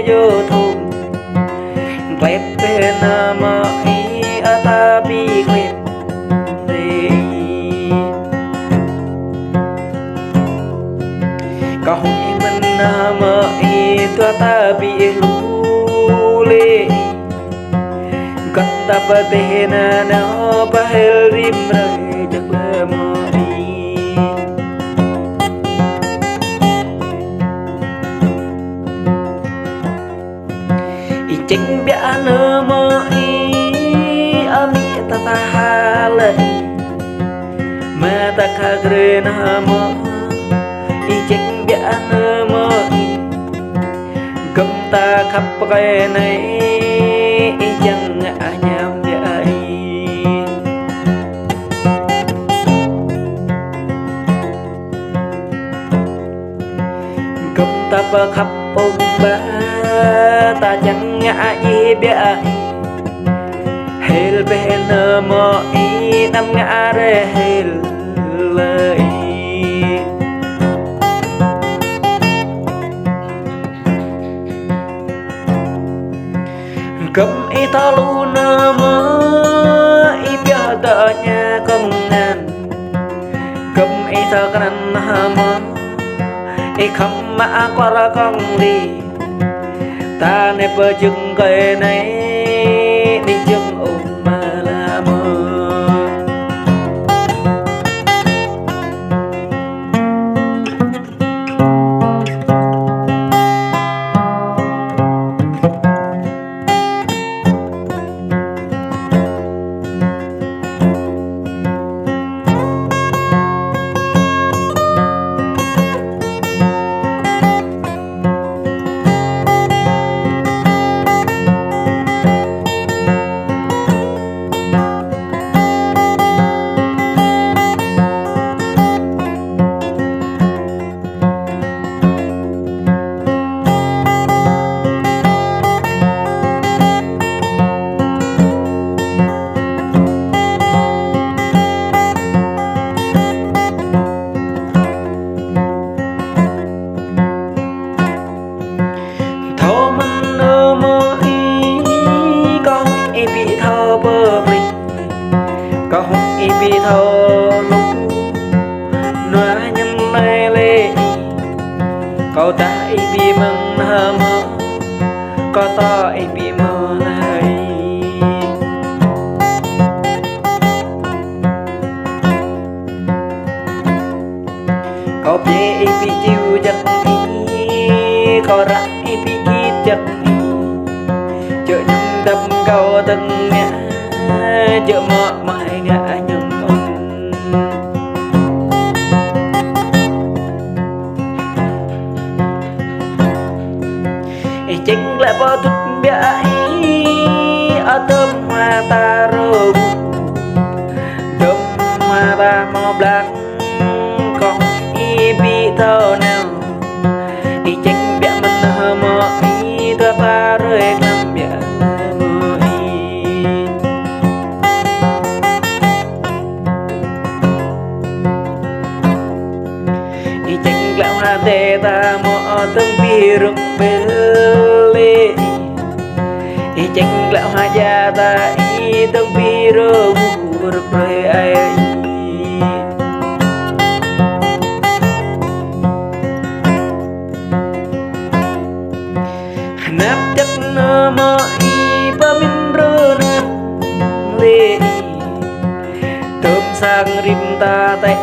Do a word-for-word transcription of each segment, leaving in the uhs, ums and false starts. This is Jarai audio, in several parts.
yơh thun. Klep bĕ nao mơ̆ ih, ơ ta ƀu klep lĕ. Kâo huĭ mơ̆n nao mơ̆ ih, dua ta ƀu lu lĕ. Gŏp ta pơtĕh nao nao pơhel rĭm hrơi jăk lĕ mơ̆ ih. Ih čeng biă nao mơ̆ ih, amĭ ta ta ha lĕ ih. Mơta kha grê nao mơ̆ ih, ih čeng biă nao mơ̆ ih. Gŏp ta khăp pơkơi anai, ih čang ngă añăm biă ih. Gŏp ta pơkhăp ƀơ̆ng ba, ta čang ngă ih biă ih. Hel bĕ nao mơ̆ ih, anăm ngă rai hel lĕ ih. Gŏp ih thâo lu nao mơ̆ ih, pioh dŏ ña kông ngăn. Gŏp ih thâo kơnăn nao mơ̆ ih, khŏm mă kuar kông ri. Ta anai pơjing kơi anai, anai jing ôh mă lă mơ̆. Thâo mơ̆n nao mơ̆ ih, kâo ih ƀu thâo pơplih. Kâo ih ƀu thâo lu nao añăm anai lĕ ih. Kâo dah ih ƀu mơ̆ng nao mơ̆, kâo tŏ ih ƀu mơ̆ lĕ ih. Kâo pĕ ih ƀu čiu jăk ih, kâo ră ih ƀu git jăk ih. Djơ̆ añăm dăm kâo tơng ngă, djơ̆ mơ̆ mơ̆ ih ngă añăm ôn. Ih čeng glaĭ pơdŭt biă ih, ơ tơm hmua ta rơbuh. Tơm hmua ta hmâo blang, kâo ih ƀu thâo nao. Ih čeng biă mơ̆n nao mơ̆ ih, dua ta hrơi tlam biă mơ̆ ih. Ih čeng glaĭ hmua tê ta mơ̆ tơng ƀu rơ̆k ƀel lĕ ih. Ih čeng glaĭ hmua ja ta ih, tơng ƀu rơ̆k ƀu rơ̆k brơi ai ih. Hnăp jăk nao mơ̆ ih, pơmĭn rơnăn lĕ ih. Tơm sang rĭm ta tĕ,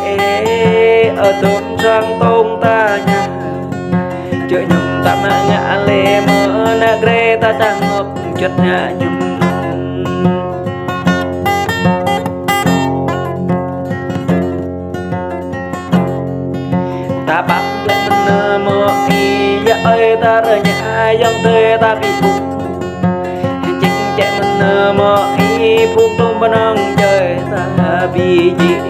ơ tơm sang tông ta ña. Djơ̆ añăm ta mă ngă lĕ mơ̆, nao grê ta čang ngŏk juăt ngă añăm. Ta pap lĕ mơ̆n nao mơ̆ ih, yă ơi ta rơñă ayŏng adơi ta ƀu ƀuh. Čeng čĕ mơ̆n nao mơ̆ ih, phung tôm pơnăng jơi ta ƀu djơ̆.